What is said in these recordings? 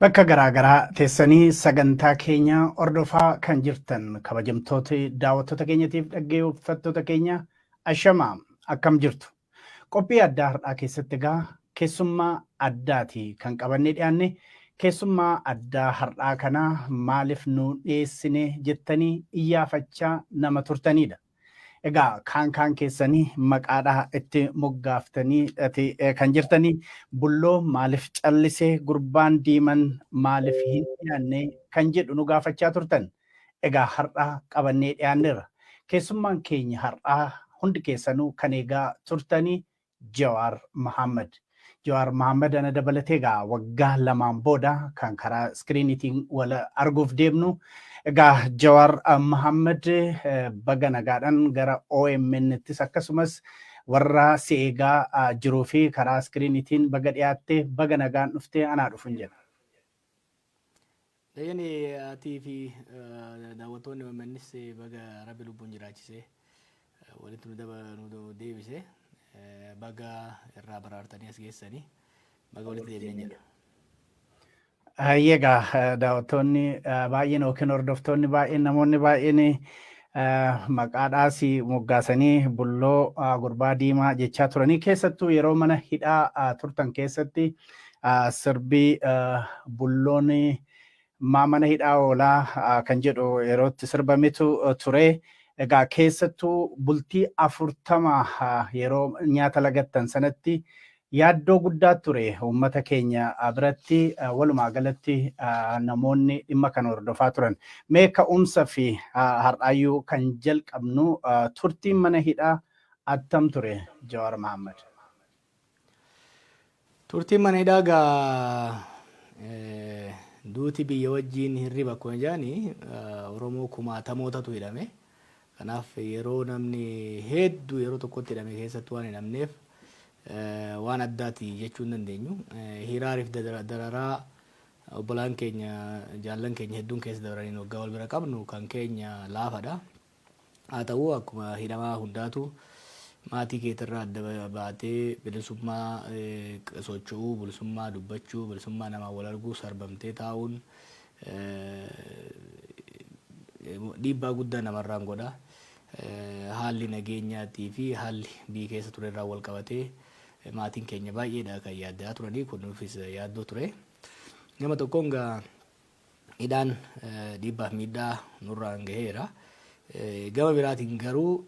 Bakka garaa garaa teessanii sagantaa keenya hordofaa kan jirtan kabajamtoota daawwattoota keenyatiif dhaggeeffattoota keenya, ashamaa, akkam jirtu? Qophii addaa har'aa keessatti egaa keessummaa addaati kan qabannee dhiyaanne. Keessummaa addaa har'aa kana maaliif nu dhiyeessine jettanii iyyaafachaa nama turtanidha. Egaa kaan kaan keessanii maqaadhaa itti moggaaftanii kan jirtanii, "Bulloo maaliif callisee? Gurbaan diiman maaliif hin dhiyaanne?" kan jedhu nu gaafachaa turtan. Egaa har'aa qabannee dhiyaanneerra. Keessummaan keenya har'aa hundi keessanuu kan eegaa turtanii Jawaar Mahammad. Jawaar Mahammad ana dabalatee egaa waggaa 2n booda kan karaa iskiriiniitiin wal arguuf deemnu. Egaa Jawaar Mahammad, baga nagaadhaan gara OMN'ttis akkasumas warra si eegaa jiruu fi karaa iskiriiniitiin baga dhiyaatte, baga nagaan dhuftee, anaa dhufuun jedha. Dayyani, atii fi daawwattoonni OMNs baga Rabbi lubbuun jiraachisee walitti nu deebise, baga irraa baraartanii as geessanii, baga walitti deebineen jedha. Egaa daawwattoonni baay'een yookiin hordoftoonni baay'een, namoonni baay'een maqaadhaas moggaasanii "Bulloo gurbaa diimaa" jechaa turanii. Keessattuu yeroo mana hidhaa turtan keessatti sirbii "Bulloon maa mana hidhaa oolaa" kan jedhu yerootti sirbametu ture. Egaa keessattuu bultii 40 yeroo nyaata lagattan sanatti yaaddoo guddaa ture uummata keenya biratti, walumaa galatti namoonni dhimma kana hordofaa turan. Mee ka'umsa fi har'aayyuu kan jalqabnu, turtiin mana hidhaa attam ture, Jawaar Mahammad? Turtiin mana hidhaa gaa duuti biyya wajjiin hirriba akkuma jedhani, Oromoo kumaatamootatu hidhame. Kanaaf yeroo namni hedduu yeroo tokkotti hidhame keessatti waan hidhamneef waan addaati jechuu hin dandeenyu. Hiraariif dararaa obbolaan keenya, jaallan keenya hedduun keessa dabraniin waggaa wal bira qabnu kan keenya laafadha. Haa ta'u, akkuma hidhamaa hundaatu maatii keetirraa adda baatee bilisummaa socho'uu, bilisummaa dubbachuu, bilisummaa namaan wal arguu sarbamtee taa'uun dhiibbaa guddaa namarraan godha. Haalli nageenyaatii fi haalli biyyi keessa ture irraa wal qabatee maatiin keenya baay'eedha kan yaaddaa turanii, kun nuufis yaaddoo ture. Nama tokkoon gaa hidhaan dhiibbaaf miidhaa nurraan gaheera. Gama biraatiin garuu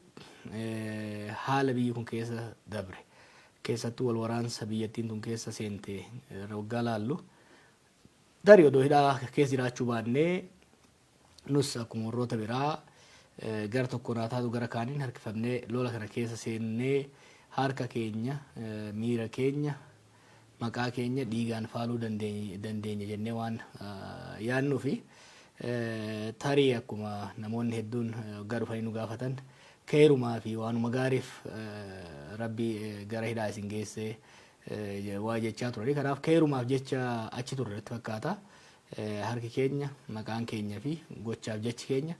haala biyyi kun keessa dabre, keessattuu wal waraansa biyyattiin tun keessa seente waggaa laallu, tarii odoo hidhaa keessa jiraachuu baannee nus akkuma warroota biraa gara tokkoon haa taatu gara kaaniin harkifamnee lola kana keessa seennee harka keenya, miira keenya, maqaa keenya dhiigaan faaluu dandeenya jennee waan yaadnuufi, tarii akkuma namoonni hedduun waggaa dhufanii nu gaafatan, keerumaa fi waanuma gaariif Rabbi gara hidhaa isin geesse waa jechaa turani. Kanaaf keerumaaf jecha achi turre natti fakkaata. Harki keenya, maqaan keenya fi gochaaf jechi keenya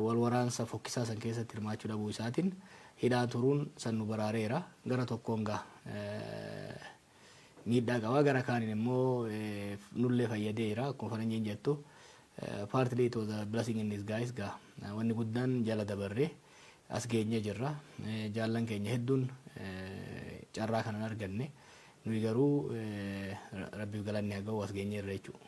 wal waraansa fokkisaa san keessatti hirmaachuu dhabuu isaatiin hidhaa turuun san nu baraareera. Gara tokkoon gaa miidhaa qaba. Gara kaaniin immoo nullee fayyadeera. Akkuma faranjiin jettu, partly it was a blessing in disguise. Gaa wanni guddaan jala dabarree as geenyee jirra. Jaallan keenya hedduun carraa kana hin arganne. Nuyi garuu Rabbiif galanni haa ga'u, as geenyeerra jechuudha.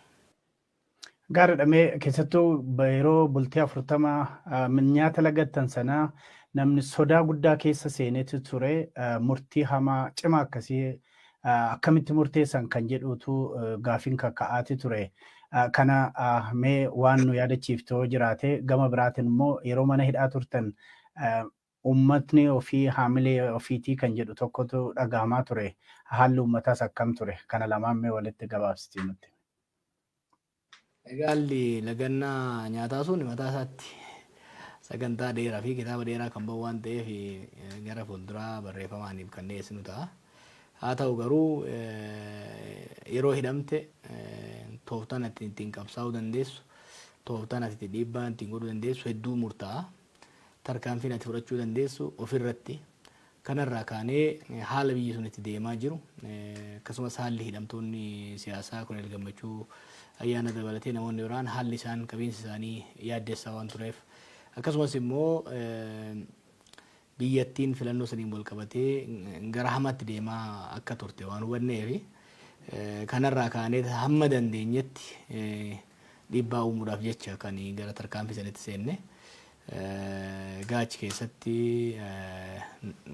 Gaariidha. Mee keessattuu yeroo bultii 40 nyaata lagattan sanaa namni sodaa guddaa keessa seenetu ture. Murtii hamaa cimaa akkasii akkamitti murteessan kan jedhutu gaafiin kakka'aati ture. Kana mee waan nu yaadachiiftu jiraate, gama biraatiin immoo yeroo mana hidhaa turtan uummatni ofii haamilee ofiitii kan jedhu tokkotu dhagahamaa ture. Haalli uummataas akkam ture? Kana lamaan mee walitti gabaabsitii nutti. Egaa haalli lagannaa nyaataa sun mataa isaatti sagantaa dheeraa fi kitaaba dheeraa kan bahu waan ta'eef gara fuulduraa barreeffamaaniif kan dhiyeessinu ta'a. Haa ta'u garuu, yeroo hidhamte tooftaan ati ittiin qabsaa'uu dandeessu, tooftaan ati dhiibbaa ittiin godhuu dandeessu hedduu murtaa'a. Tarkaanfiin ati fudhachuu dandeessu ofirratti Kanarraa kaanee haala biyyi sun itti deemaa jiru, akkasumas haalli hidhamtoonni siyaasaa Koloneel Gammachuu Ayyaana dabalatee namoonni biraan haalli isaan qabiinsi isaanii yaaddessaa waan tureef, akkasumas immoo biyyattiin filannoo saniin wal qabatee gara hamaatti deemaa akka turte waan hubanneef, kanarraa kaanee hamma dandeenyetti dhiibbaa uumuudhaaf jecha kan gara tarkaanfii sanitti seenne. Egaa achi keessatti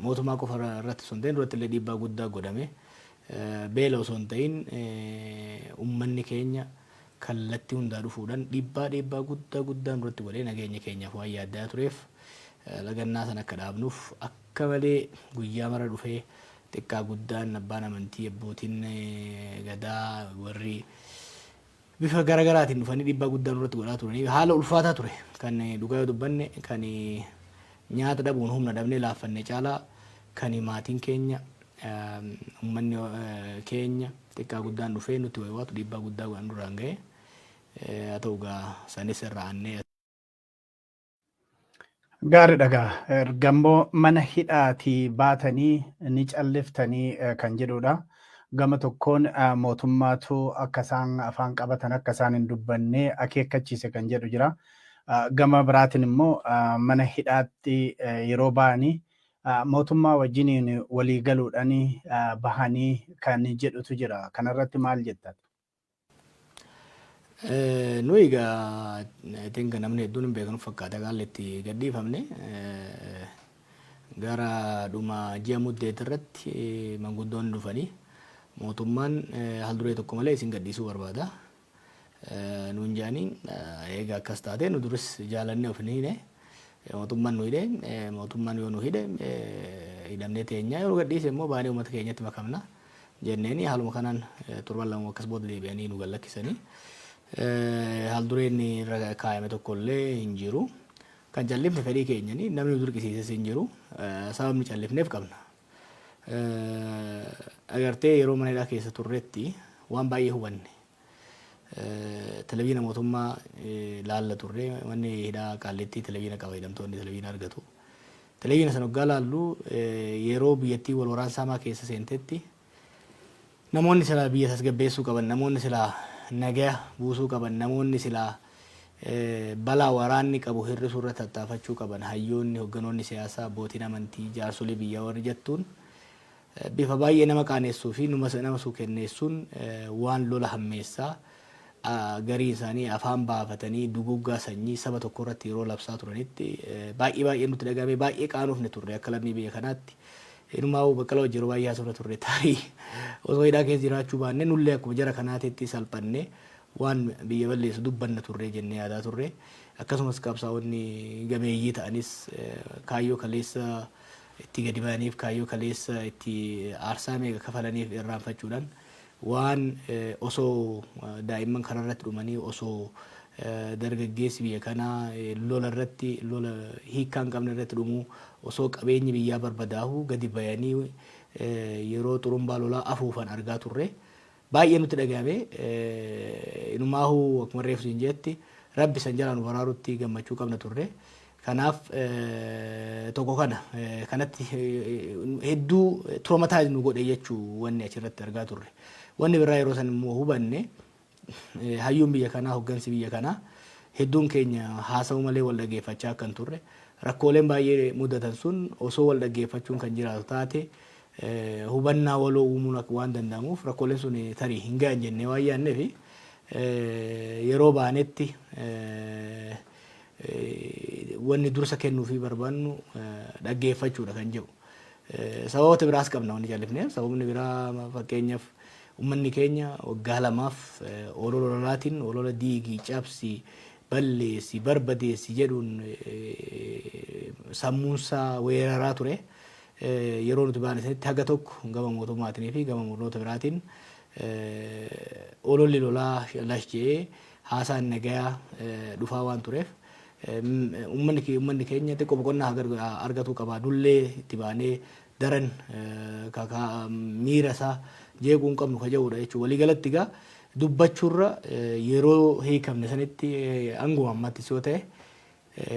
mootummaa qofa irratti osoo hin ta'in duratti illee dhiibbaa guddaa godhame. Beela osoo hin ta'in uummanni keenya kallattii hundaa dhufuudhaan dhiibbaa guddaa guddaa nurratti godhee nageenya keenyaaf waan yaaddaa tureef, lagannaa sana akka dhaabnuuf akka malee guyyaa mara dhufee xiqqaa guddaan, abbaan amantii, abbootiin gadaa, warri bifa garaagaraatiin dhufanii dhiibbaa guddaa nurratti godhaa turanii haala ulfaataa ture. Kan dhugaa yoo dubbanne, kan nyaata dhabuun humna dhabnee laaffanne caalaa kan maatiin keenya, uummanni keenya xiqqaa guddaan dhufee nutti waywaatu dhiibbaa guddaa nurraan ga'e. Haa ta'u gaa, sanis irraa aannee. Gaariidha gaa. Erga immoo mana hidhaatii baatanii ni calliftanii kan jedhudha. Gama tokkoon mootummaatu akka isaan afaan qabatan, akka isaan hin dubbanne akeekkachiise kan jedhu jira. Gama biraatiin immoo mana hidhaatti yeroo ba'anii mootummaa wajjiniin walii galuudhaan bahanii kan jedhutu jira. Kanarratti maal jettan? Nuyi egaa, I think namni hedduun hin beeknu fakkaata, haalli itti gadhiifamne gara dhuma ji'a Muddeet irratti manguddoonni dhufanii, mootummaan haal duree tokko malee isin gadhiisuu barbaada nuun jedhanii. Egaa akkas taate, nu duris jaalannee of hin hiine. Mootummaan nu hidhe, mootummaan yoo nu hidhe hidhamnee teenyaa, yoo nu gadhiise immoo baanee uummata keenyatti makamna jenneeni. Haaluma kanaan torban 2 akkas booda deebi'anii nu gallakkisanii. Haal dureen irra kaayame tokko illee hin jiru. Kan callifne fedhii keenyani, namni nu dirqisiises hin jiru. Sababni callifneef qabna. Agartee, yeroo mana hidhaa keessa turretti waan baay'ee hubanne. Televizyina mootummaa laalla turre. Manni hidhaa Qaallittii televizyina qaba, hidhamtoonni televizyina argatu. Televizyina sana waggaa laallu, yeroo biyyattii wal waraansa hamaa keessa seentetti, namoonni silaa biyya tasgabbeessuu qaban, namoonni silaa nagaya buusuu qaban, namoonni silaa balaa waraanni qabu hir'isuu irratti tattaafachuu qaban, hayyoonni, hogganoonni siyaasaa, abbootiin amantii, jaarsolii biyyaa warri jettuun, bifa baay'ee nama qaanessuu fi nama suukenneessuun waan lola hammeessaa, garii isaanii afaan baafatanii duguggaa sanyii saba tokko irratti yeroo labsaa turanitti baay'ee baay'ee nutti dhagahame, baay'ee qaanofne turre akka lammii biyya kanaatti. Inumaa Baqqalaa wajjin yeroo baay'ee haasofna turre, tarii osoo hidhaa keessa jiraachuu baanne nullee akkuma jara kanaatitti salphanne waan biyya balleessu dubbanna turre jennee yaadaa turre. Akkasumas qabsaa'onni gameeyyii ta'anis kaayyoo kaleessa itti gadi ba'aniif, kaayyoo kaleessa itti aarsaa meeqa kafalaniif irraanfachuudhaan waan osoo daa'imman karaa irratti dhumanii, osoo dargaggeessi biyya kanaa lola irratti, lola hiikkaa hin qabne irratti dhumuu, osoo qabeenyi biyyaa barbadaa'u gadi bayanii yeroo xurumbaa lolaa afuufan argaa turre. Baay'ee nutti dhagahame. Inumaahuu akkuma reefu siin jetti, Rabbi san jalaa nu baraarutti gammachuu qabna turre. Kanaaf tokko kana kanatti hedduu traumatize nu godhe jechuu wanni achirratti argaa turre. Wanni biraa yeroo san immoo hubanne, hayyuun biyya kanaa, hoggansi biyya kanaa hedduun keenya haasa'uu malee wal dhaggeeffachaa akka hin turre, rakkooleen baay'ee mudatan sun osoo wal dhaggeeffachuun kan jiraatu taate hubannaa waloo uumuun akka waan danda'amuuf rakkooleen sun tarii hin gahan jennee waan yaadneef, yeroo baanetti wanni dursa kennuufii barbaannu dhaggeeffachuudha kan jedhu. Sababoota biraas qabna wanni jallifneef. Sababni biraa, fakkeenyaaf, uummanni keenya waggaa 2f olola lolaatiin, olola diigii, cabsi, balleessi, barbadeessi jedhuun sammuunsaa weeraraa ture. Yeroo nuti baane sanitti haga tokko gama mootummaatiin fi gama murnoota biraatiin ololli lolaa lash jedhee haasaan nagayaa dhufaa waan tureef, uummanni keenya xiqqoo boqonnaa argatuu qaba. Nullee itti baanee daran miira isaa jeequu hin qabnu ka jedhudha jechuudha. Waliigalatti egaa dubbachuurra yeroo hiikamne sanitti hanguma ammattis yoo ta'e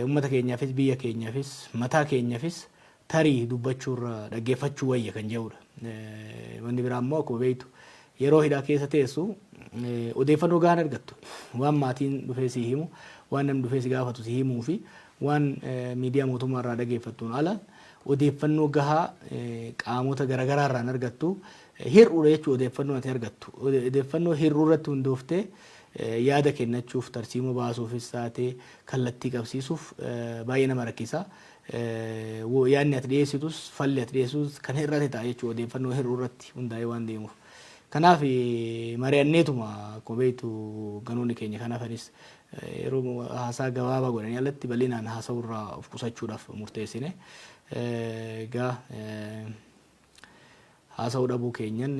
uummata keenyaafis, biyya keenyaafis, mataa keenyaafis Tarii dubbachuurra dhaggeeffachuu wayya kan jedhudha. Wanni biraa immoo, akkuma beektu, yeroo hidhaa keessa teessu odeeffannoo gahaan argattu. Waan maatiin dhufee si himu, waan namni dhufee si gaafatu si himuu fi waan miidiyaa mootummaa irraa dhageeffattuun ala odeeffannoo gahaa qaamota garaagaraa irraan argattu hir'uudha jechuudha odeeffannoo ati argattu. Odeeffannoo hir'uu irratti hundooftee yaada kennachuuf, tarsiimoo baasuufis taatee kallattii qabsiisuuf baay'ee nama rakkisa. Yaadni ati dhiyeessitus, falli ati dhiyeessitus kan hir'ate ta'a jechuudha, odeeffannoo hir'uu irratti hundaa'ee waan deemuuf. Kanaaf mari'anneetuma, akkuma beektu, ganoonni keenya kan hafanis yeroo haasaa gabaabaa godhanii alatti bal'inaan haasa'urraa of qusachuudhaaf murteessine. Egaa haasa'uu dhabuu keenyan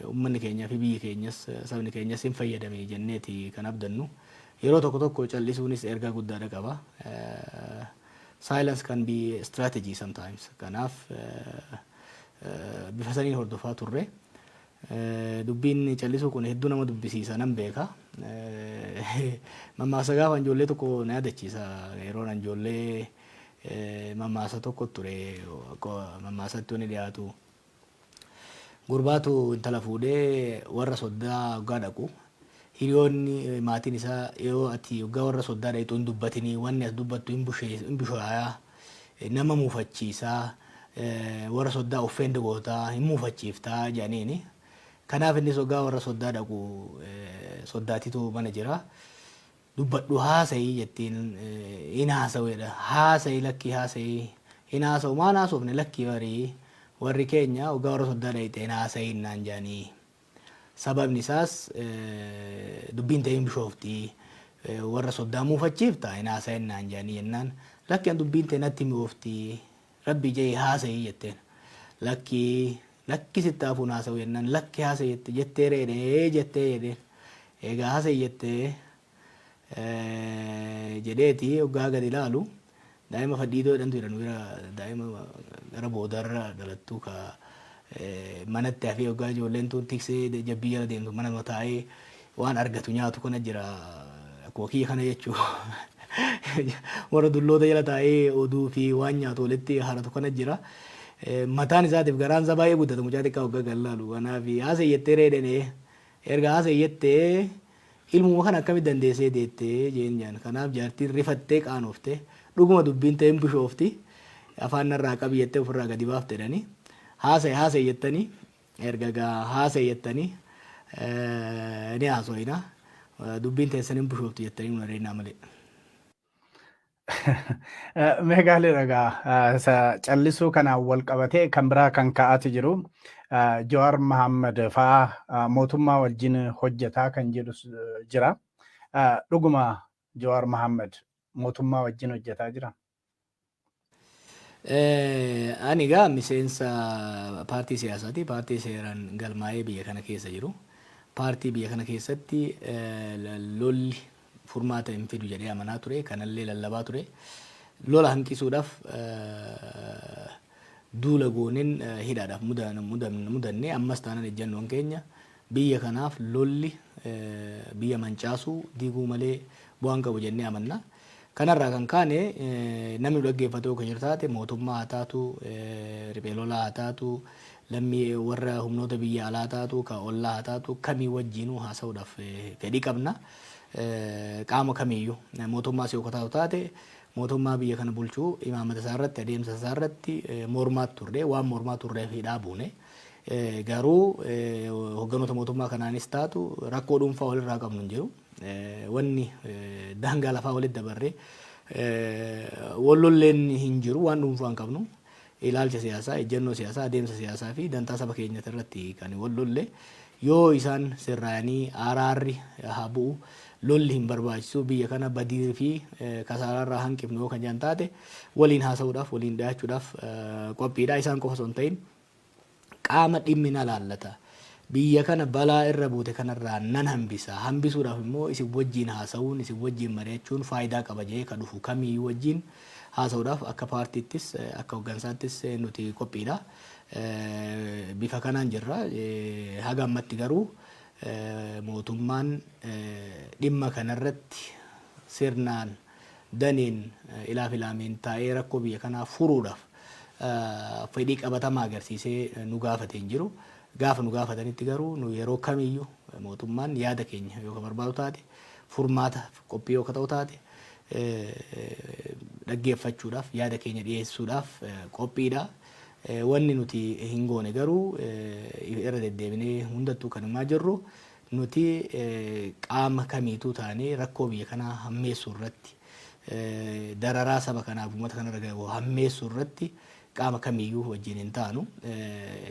uummanni keenyaa fi biyyi keenyas, sabni keenyas hin fayyadame jenneeti kan abdannu. Yeroo tokko tokko callisuunis ergaa guddaadha qaba. Silence can be strategy sometimes. Kanaaf bifa saniin hordofaa turre. Dubbiin callisuu kun hedduu nama dubbisiisa, nan beeka. Mammaaksa gaafa ijoollee tokko na yaadachiisa. Yeroo ijoollee mammaaksa tokko ture, mammaasatti wanni dhiyaatu. Gurbaatu intala fuudhee warra soddaa hoggaa dhaqu, hiriyoonni maatiin isaa, "Yoo ati hoggaa warra soddaa dhaqxu hin dubbatinii, wanni as dubbattu hin bushaayaa, nama muufachiisaa, warra soddaa offend gootaa, hin muufachiiftaa," jedhaniini. Kanaaf innis hoggaa warra soddaa dhaqu, soddaatitu mana jira. "Dubbadhu, haasa'ii," jettiin. "Hin haasa'uudha." "Haasa'ii." "Lakkii, haasa'ii." "Hin haasa'u." "Maan haasofne?" "Lakkii, barii warri keenya hoggaa warra soddaa dhaqxe hin haasa'iin naan jedhanii. Sababni isaas dubbiin ta'e hin bishoofti. Warra soddaa muufachiifta, hin haasa'in naan jedhanii," jennaan, "Lakki, an dubbiin ta'e natti mi'oofti. Rabbi jee haasa'ii," jetteen. "Lakkii, lakki, sitti hafuun haasa'u," jennaan, "Lakki, haasa'ii," jette. "Jettee reedhee jettee," jedheen. "Egaa haasa'ii jettee," jedheeti hoggaa gadi ilaalu, daa'ima fadhiidoo jedhamtu jedhan bira, daa'ima gara boodarra dhalattu, ka manatti hafee hoggaa ijoolleen tun tiksee jabbii jala deemtu mana taa'ee waan argatu nyaatu kana jira, akkuma kiyya kana jechuu, warra dulloota jala taa'ee oduu fi waan nyaatu walitti haratu kana jira. Mataan isaatiif garaan isaa baay'ee guddata mucaa xiqqaa hoggaa kan laalu. Kanaaf "Haasa'ii jettee reedhene, erga haasa'ii jettee ilmuma kana akkamitti dandeessee deettee?" jeen jaan. Kanaaf jaartiin rifattee qaanoofte, "Dhuguma dubbiin ta'e hin bishoofti, afaan narraa qabi," jettee ofirraa gadi baafte jedhanii. Haasa'e haasa'e jettanii, erga gaa haasa'e jettanii ni haasoyina. Dubbiin teessan hin bishooftu jettanii nu adeemnaa malee. Meegaalee dhagaa callisuu kanaan wal qabatee kan biraa kan ka'aati jiru, Jawaar Mahammad fa'aa mootummaa wajjin hojjetaa kan jedhu jira. Dhuguma Jawaar Mahammad mootummaa wajjin hojjetaa jira? Ani egaa miseensa paartii siyaasaati. Paartii seeraan galmaa'ee biyya kana keessa jiru. Paartii biyya kana keessatti lolli furmaata hin fidu jedhee amanaa ture. Kanallee lallabaa ture. Lola hanqisuudhaaf duula gooneen hidhaadhaaf mudanne. Ammas taanaan ejjannoon keenya biyya kanaaf lolli biyya mancaasuu diiguu malee bu'aan qabu jennee amanna. Kanarraa kan kaane, namni nu dhaggeeffatu yoo kan jiru taate, mootummaa haa taatu, riphee lolaa haa taatu, lammii warra humnoota biyya alaa taatu, ka ollaa haa taatu, kamii wajjinuu haasa'uudhaaf fedhii qabna. Qaama kamiiyyuu mootummaas yoo taatu taate, mootummaa biyya kana bulchuu imaamata isaa irratti, adeemsa isaa irratti mormaa turre, waan mormaa turreef hidhaa buune. Garuu hogganoota mootummaa kanaanis taatu rakkoo dhuunfaa walirraa qabnu hin jiru. Wanni daangaa lafaa walitti dabarree wal lolleen hin jiru, waan dhuunfaa hin qabnu. Ilaalcha siyaasaa, ejjennoo siyaasaa, adeemsa siyaasaa fi dantaa saba keenya irratti kan wal lolle, yoo isaan sirraa'anii araarri haa bu'u, lolli hin barbaachisu, biyya kana badii fi kasaaraarraa hanqifnu yoo kan jedhan taate, waliin haasa'uudhaaf, waliin dhiyaachuudhaaf qophiidha. Isaan qofa osoo hin ta'in, qaama dhimmi na laallata. Biyya kana balaa irra buute kanarraa nan hambisa. Hambisuudhaaf immoo isin wajjin haasa'uun, isin wajjin mari'achuun faayidaa qaba jedhee ka dhufu kamiyyuu wajjin haasa'uudhaaf akka paartiittis akka hooggansaattis nuti qophiidha. Bifa kanaan jirra. Haga ammatti garuu mootummaan dhimma kanarratti sirnaan daneen ilaaf ilaameen taa'ee rakkoo biyya kanaa furuudhaaf Fedhii qabatamaa agarsiisee nu gaafate hin jiru. Gaafa nu gaafatanitti garuu nu yeroo kamiyyuu mootummaan yaada keenya yoo ka barbaadu taate, furmaata qophii yoo ka ta'u taate, dhaggeeffachuudhaaf, yaada keenya dhiyeessuudhaaf qophiidha. Wanni nuti hin goone garuu, irra deddeebinee hundattuu kan himaa jirru, nuti qaama kamiituu taanee rakkoo biyya kanaa hammeessuu irratti, dararaa saba kanaaf uummata kanarra gahu hammeessuu irratti qaama kamiyyuu wajjin hin taanu.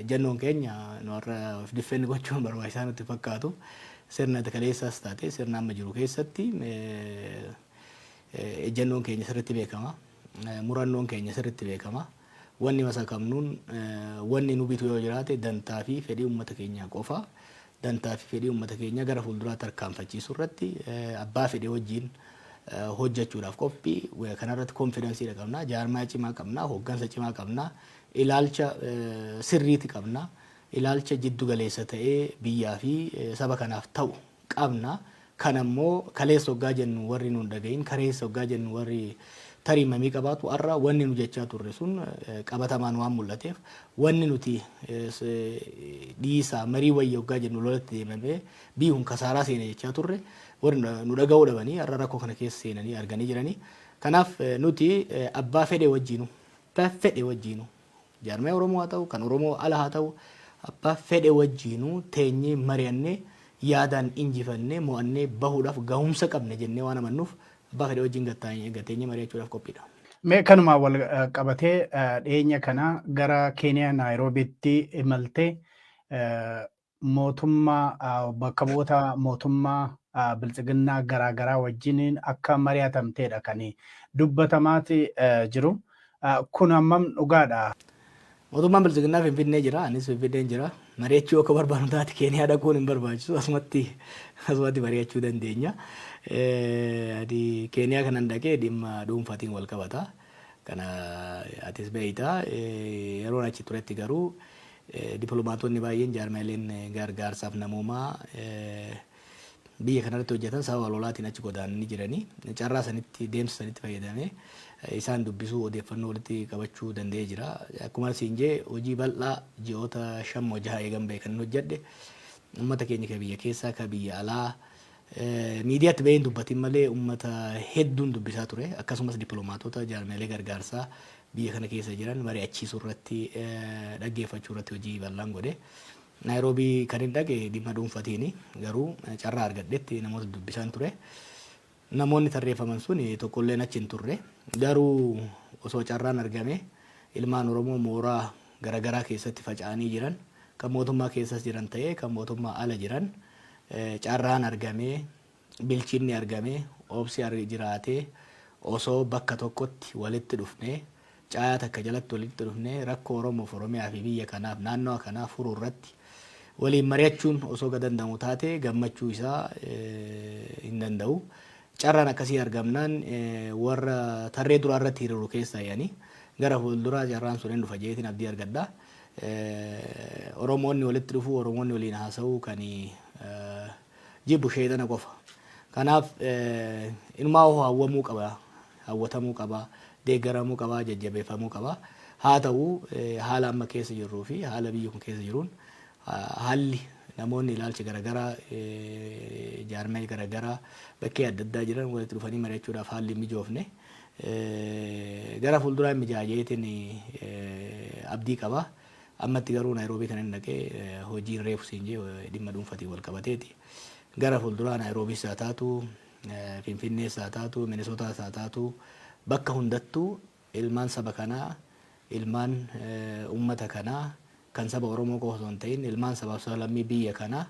Ejjennoon keenya nu har'a of defend gochuun barbaachisaa nutti fakkaatu. Sirna kaleessaas taate sirna amma jiru keessatti ejjennoon keenya sirriitti beekama. Murannoon keenya sirriitti beekama. Wanni masakamnuun, wanni nu bitu yoo jiraate, dantaa fi fedhii uummata keenyaa qofa. Dantaa fi fedhii uummata keenyaa gara fuulduraatti tarkaanfachiisuu irratti abbaa fedhe wajjin hojjechuudhaaf qophii. Kanarratti confidence qabna. Jaarmaa cimaa qabna. Hooggansa cimaa qabna. Ilaalcha sirriiti qabna. Ilaalcha jiddu galeessa ta'ee biyyaa fi saba kanaaf ta'u qabna. Kan ammoo kaleessa hoggaa jennu warri nuun dhagahin, kaleessa hoggaa jennu warri tarii mamii qabaatu, har'a wanni nu jechaa turre sun qabatamaan waan mul'ateef, wanni nuti dhiisaa marii wayya hoggaa jennu lolatti deemamee biyyi kun kasaaraa seene jechaa turre, warri nu dhaga'uu dhabanii har'a rakkoo kana keessa seenanii arganii jiranii. Kanaaf nuti abbaa fedhe wajjiinu, jaarmaya Oromoo haa ta'u, kan Oromoo ala haa ta'u, abbaa fedhe wajjiinuu teenyee mari'annee, yaadaan injifannee, mo'annee bahuudhaaf gahumsa qabne jennee waan amannuuf, abbaa fedhe wajjin gateenyee mari'achuudhaaf qophiidha. Mee kanumaan wal qabatee, dhiyeenya kana gara Keeniyaa Naayiroobiitti imaltee mootummaa, bakka bu'oota mootummaa biltsiginnaa garaagaraa wajjiniin akka mari'atamteedha kan dubbatamaati jiru. Kun hammam dhugaadha? Mootummaan biltsiginnaa Finfinnee jira, anis Finfinneen jira. Mari'achuu akka barbaadu taate Keeniyaa dhaquun hin barbaachisu. Asumatti mari'achuu dandeenya. Ani Keeniyaa kanan dhaqee dhimma dhuunfaatiin wal qabata. Kana atis beeyta. Yeroon achi turetti garuu dippiloomaatonni baay'een, jaarmaaleen gargaarsaaf namoomaa biyya kanarratti hojjetan sababa lolaatiin achi godaananii jiranii, carraa sanitti, deemsa sanitti fayyadamee isaan dubbisuu, odeeffannoo walitti qabachuu danda'ee jira. Akkuma siin jee, hojii bal'aa ji'oota 5 moo 6 eegan ba'e kan hojjedhe, uummata keenya ka biyya keessaa, ka biyya alaa, miidiyaatti baheen dubbatin malee uummata hedduun dubbisaa ture. Akkasumas dippiloomaatota, jaarmaalee gargaarsaa biyya kana keessa jiran mari'achiisuu irratti, dhaggeeffachuu irratti hojii bal'aan godhe. Naayiroobii kan hin dhaqe dhimma dhuunfatiini, garuu carraa argadhetti namoota dubbisaan ture. Namoonni tarreeffaman sun tokkolleen achi hin turre. Garuu osoo carraan argame, ilmaan Oromoo mooraa garaagaraa keessatti faca'anii jiran, kan mootummaa keessas jiran ta'ee kan mootummaa ala jiran, carraan argamee, bilchinni argamee, obsi jiraatee, osoo bakka tokkotti walitti dhufnee, caayaa takka jalatti walitti dhufnee, rakkoo Oromoof, Oromiyaa fi biyya kanaaf, naannawa kanaaf furuu irratti waliin mari'achuun osoo ga danda'amu taate, gammachuu isaa hin danda'u. Carraan akkasii argamnaan warra tarree duraa irratti hiriiru keessaa yaani gara fuulduraa carraan sun hin dhufa jeetiin abdii argadha. Oromoonni walitti dhufuu, Oromoonni waliin haasa'uu kan jibbu sheexana qofa. Kanaaf inumaa hawwamuu qaba, hawwatamuu qaba, deeggaramuu qaba, jajjabeeffamuu qaba. Haa ta'u, haala amma keessa jirruu fi haala biyyi kun keessa jiruun, haalli namoonni ilaalcha garaagaraa, jaarmee garaagaraa bakkee adda addaa jiran walitti dhufanii mari'achuudhaaf haalli hin mijoofne. Gara fuulduraa mijaajeetiin abdii qaba. Ammatti garuu Naayiroobii kan hin dhaqee hojiin reefu siin jee dhimma dhuunfatiin wal qabateeti. Gara fuulduraa Naayiroobiis haa taatu, Finfinnees haa taatu, Minisootaas haa taatu, bakka hundattuu ilmaan saba kanaa, ilmaan uummata kanaa, kan saba Oromoo qofa osoo hin ta'in ilmaan sabaaf sablammii biyya kanaa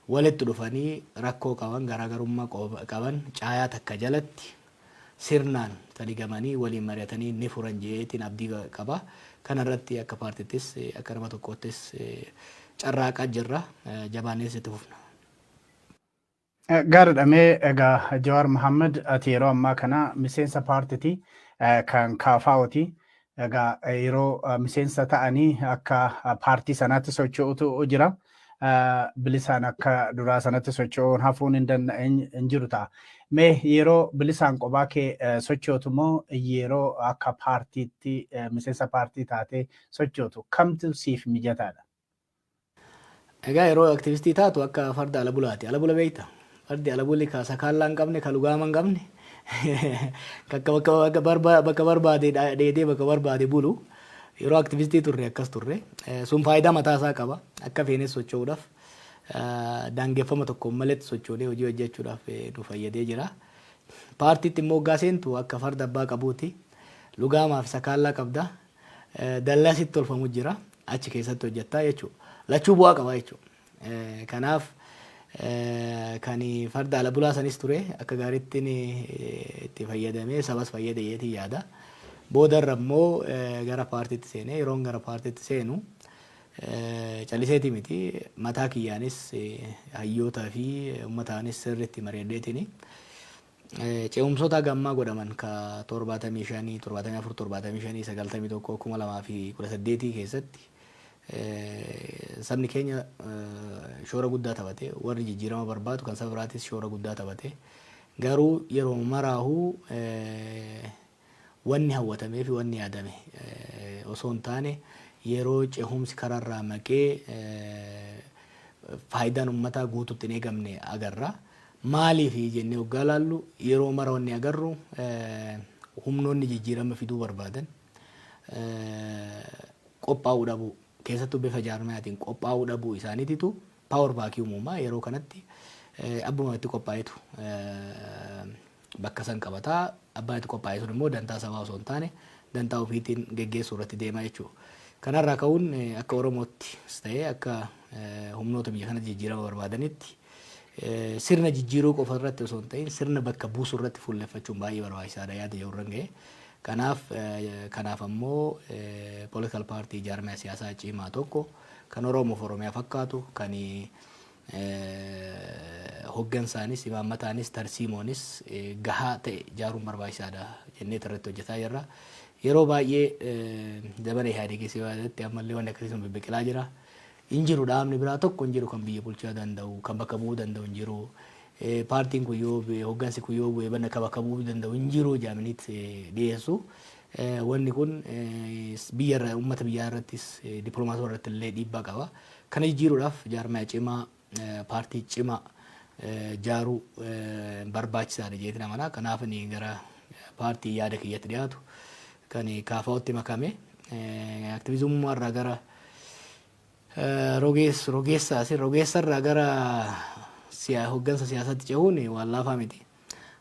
walitti dhufanii, rakkoo qaban, garaagarummaa qaban caayaa takka jalatti sirnaan taligamanii waliin mari'atanii ni furan jeetiin abdii qaba. Kana irratti akka paartittis akka nama tokkoottis carraaqaa jirra. Jabaannees itti fufna. Gaariidha. Mee egaa Jawaar Mohaammed, ati yeroo ammaa kana miseensa paartiiti, kan KFOti. Egaa yeroo miseensa ta'anii akka paartii sanaatti socho'utu jira. Bilisaan akka duraa sanatti socho'uun hafuun hin jiru ta'a. Mee yeroo bilisaan qophaa kee sochootu moo yeroo akka paartiitti miseensa paartii taatee sochootu kamtu siif mijataadha? Egaa, yeroo aktivistii taatu akka farda ala bulaati. Ala bula beekta. Fardi ala buli ka sakaallaa hin qabne, ka lugaama hin qabne, bakka barbaade dheedee bakka barbaade bulu. Yeroo aktivistii turre akkas turre. Sun faayidaa mataa isaa qaba. Akka feenes socho'uudhaaf, daangeffama tokko maletti sochoonee hojii hojjechuudhaaf nu fayyadee jira. Paartiitti immoo hoggaa seentu akka farda abbaa qabuuti. Lugaamaa fi sakaallaa qabda. Dallaa sitti tolfamu jira. Achi keessatti hojjettaa jechuudha. Lachuu bu'aa qaba jechuudha. Kanaaf kan farda ala bulaa sanis ture akka gaariitti itti fayyadamee sabas fayyade jeetiin yaada. Boodarra immoo gara paartiitti seenee, yeroon gara paartiitti seenu calliseeti miti, mataa kiyyaanis hayyootaa fi uummataanis sirriitti mari'adheetini. Ce'umsoota gammaa godhaman ka 75, 74, 75, 91, 2018 keessatti sabni keenya shoora guddaa taphate. Warri jijjiirama barbaadu kan saba biraatis shoora guddaa taphate. Garuu yeroo maraahuu wanni hawwatamee fi wanni yaadame osoo hin taane, yeroo cehumsi karaarraa maqee faayidaan uummataa guututti hin eegamne agarra. Maaliif jennee hoggaa laallu, yeroo mara wanni agarru humnoonni jijjiirama fiduu barbaadan qophaa'uu dhabuu, keessattuu bifa jaarmayaatiin qophaa'uu dhabuu isaaniititu power vacuum uumaa. Yeroo kanatti abbuma itti qophaa'etu bakka san qabataa. Abbaan itti qophaa'e sun immoo dantaa sabaa osoo hin taane dantaa ofiitiin geggeessuu irratti deema jechuudha. Kanarraa ka'uun akka Oromoottis ta'ee akka humnoota biyya kanatti jijjiirama barbaadanitti sirna jijjiiruu qofa irratti osoo hin ta'in sirna bakka buusuu irratti fuulleffachuun baay'ee barbaachisaadha yaada jedhu irran ga'e. Kanaaf ammoo political party, jaarmiyaa siyaasaa cimaa tokko kan Oromoof Oromiyaa fakkaatu, kan hoggansaanis, imaammataanis, tarsiimoonis gahaa ta'e ijaaruun barbaachisaadha jennee irratti hojjetaa jirra. Yeroo baay'ee zamana Ihaadegii keessatti ammallee wanni akkasii sun bibbiqilaa jira. Hin jiru, dhaabni biraa tokko hin jiru kan biyya bulchuu danda'u, kan bakka bu'uu danda'u hin jiru. Paartiin kun yoo bu'e, hoggansi kun yoo bu'e, bakka bakka bu'uu danda'u hin jiru jedhamaniit dhiyeessu. Wanni kun biyya irra, uummata biyyaa irrattis, dippiloomaasii irratti illee dhiibbaa qaba. Kana jijjiiruudhaaf jaarmaya cimaa, paartii cimaa ijaaruu barbaachisaadha jedheetiin amana. Kanaaf inni gara paartii yaada kiyyatti dhiyaatu kan KFO'tti makame. Aktiviizummaa irraa gara rogeessarraa gara hoggansa siyaasaatti cehuun waan laafaa miti.